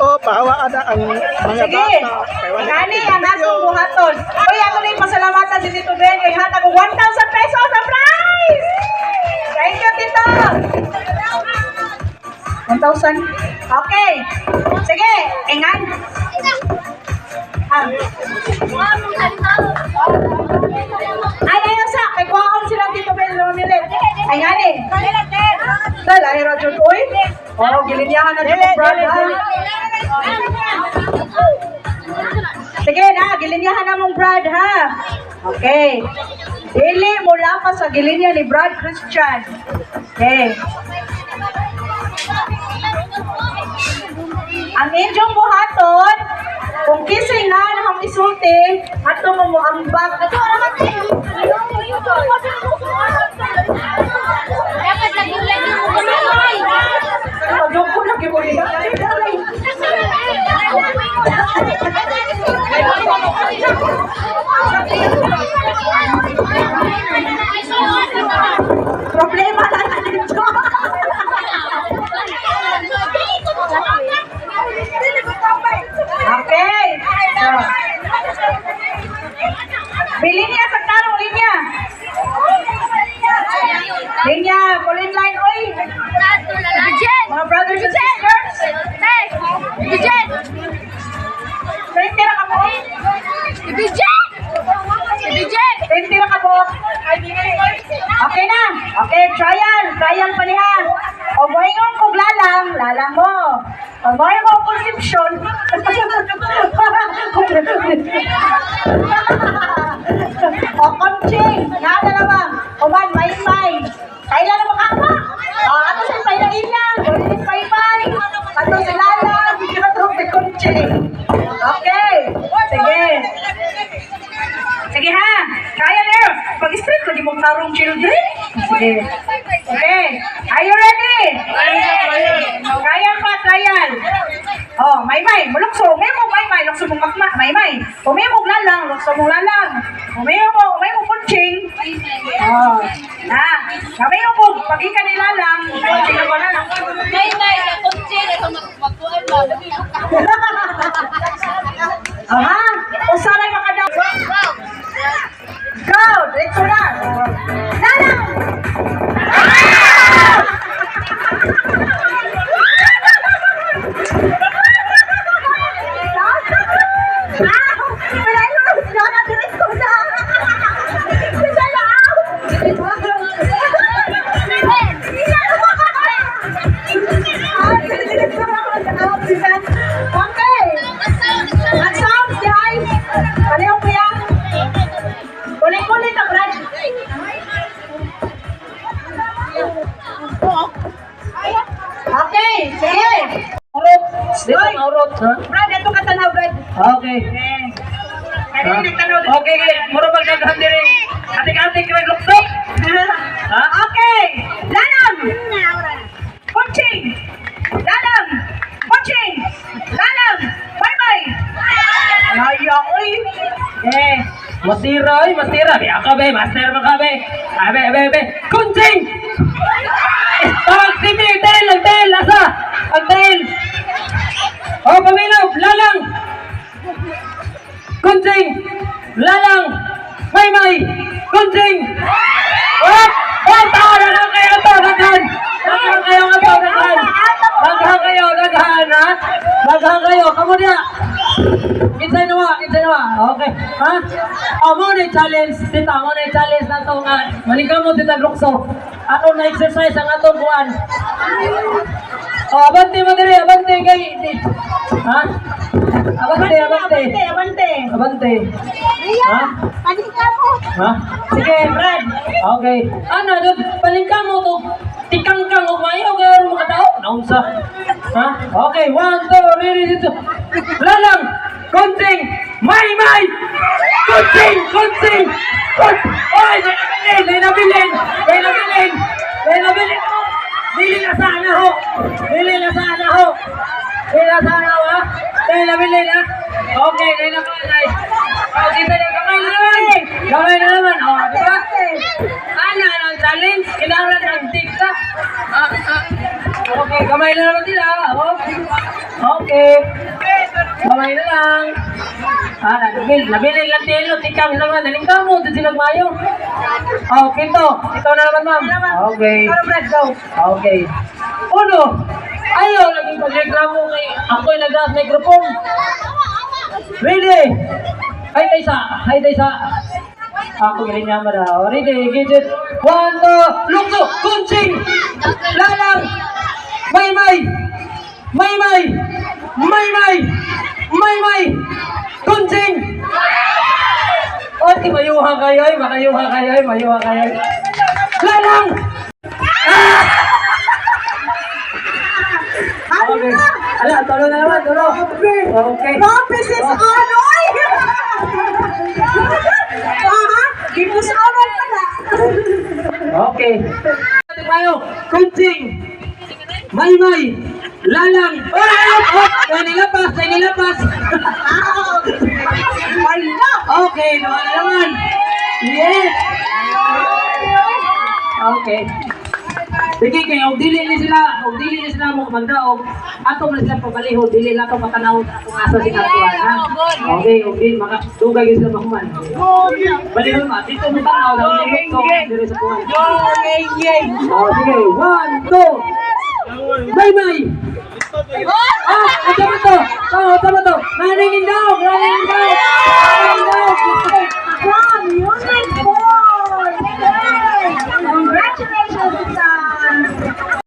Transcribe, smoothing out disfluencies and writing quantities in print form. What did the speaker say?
O, pahawaan na ang mga Sige. bata. Kay wala Gani ang atong buhaton. Uy, ako na yung pasalamatan si Tito Ben kay hatag og 1,000 pesos sa prize. Thank you, Tito. 1,000. Okay. Sige, ingan. Ah. Ay, ayaw sa. Kay kuhaon silang Tito Ben lumilit. Ay, ngani. Dal, ay, Roger, uy. Oh, gilinyahan na dito, Brad. Ha? Sige na, gilinyahan na mong Brad, ha? Okay. Dili mo lapas sa gilinya ni Brad Christian. Okay. Ang inyong buhaton, kung kisay nga na kang isulti, ato mo mo ambag. Ato, Pagdungko lagi mo niya. Problema na na dito. Okay. So, Bilin niya sa tarong linya. Linya, kulin line, oy. Mga brothers and sisters. 20 ra ka po. 20 ra ka po. Okay na. Okay, trial. Trial pa niya. O moingon kog lalang, lalang mo. O moingon kog conception. O konching, nga na naman. O man, may-may. Kailan na makama? O, ato sa pailain. O, pay-pay. Ato si lalang. Ato si konching. Okay. Sige. Sige ha. Kaya na. Pag-straight lagi mong tarong children. Sige. Okay. Are you ready? Trial pa, trial. Oh, may may, mulukso, may mo may may, lukso mong makma, may may. Umay mo lalang, lukso mong lalang. Umay mo punching. Oh, na. Kamay mo pag ika ni lalang, punching na ba lang. Aha, usaray makadaw. Go, diretso na. Lalang. Okay. Ang sounds, guys. Pareho ko yan. Kulit-kulit ang Brad. Okay, sige. Aurot. Dito ang aurot, ha? Brad, ito ka tanaw, Brad. Okay. Kanina nagtanaw. Okay, okay. Mura magdaghan diri. Atik-atik kay lukso. Ha? Okay. Lalam. Punching. Lalam. Punching. Lalam. Bye-bye. Laya, oy. Eh. Masira ay, masira. Di ako be, master man ka be. Abe, abe, abe. Kunting! Tawag si Mir, tail, ang tail, asa? Ang tail. Oh, paminaw, lalang. Kunting! Lalang! May may! Kunting! Oh! Oh, tao na lang kayo to, daghan! Daghan kayo nga to, daghan! Daghan kayo, daghan, ha? Daghan kayo, kamo niya! Kinsay nawa, kinsay nawa. Okay. Ha? Oh, mo na challenge, tita, mo na challenge na to nga. Manika mo, tita Glukso. Ato na exercise ang atong kuan. Oh, abante mo diri, abante kay. Ha? Abante, abante. Abante, abante. Abante. Ha? Ha? Sige, Brad. Okay. Ano, dud, palingka mo to. Tikangkang og maayo kayo mga tao. Naunsa. Ha? Okay, one, two, ready, dito. Lalang, konting, may may. Konting, konting. Kon Oy, may nabilin, may nabilin, may nabilin, may nabilin. Dili na sana ho. Dili na sana ho. Dili na sana ho, ha? May nabilin, ha? Okay, may nabilin. Oh, kita niyo, kamay na naman. Kamay na naman. Oh, di ba? Ana, ang challenge, kailangan ng tikta. Ah, ah. Okay, kamay na naman sila. Okay. Okay. Kamay na lang. Ah, nabilin lang tilo, tikang naman, naling mo, doon sila mayo. Oh, pinto, ikaw na naman, ma'am. Okay. Ikaw na, Brad, go. Okay. Uno, ayaw, laging pagreklamo kay ako'y nag microphone. Ready? Hay tay sa, hay tay sa. Ako galing nga mara. Ready, get it. One, two, lukso, kunching, lalang, may may, may may, may may, may may, kunching. Okay, mayuha kayo, ay, makayuha kayo, ay, mayuha kayo. Lalang! Ano Okay. na? Ala, tulo na naman, tulo. Okay. Grabe sis Anoy! Aha, ginusawan pala. Okay. Tayo, kunting, may-may, lalang, oh, oh, oh, nanilapas, nanilapas. Wala. Okay, naman na naman. Yes. Okay. Sige, kay og dili ni sila, og dili ni sila mo magdaog, ato man sila pabaliho, dili lang to patanaw sa atong asa si katuan, ha. Okay, og dili maka dugay gyud sila mahuman. Balihon ma, dito mo tanaw, daw dili diri sa kuwan. Oh, sige, one, two. Bye bye. Ah, ito ba to? Oh, ito ba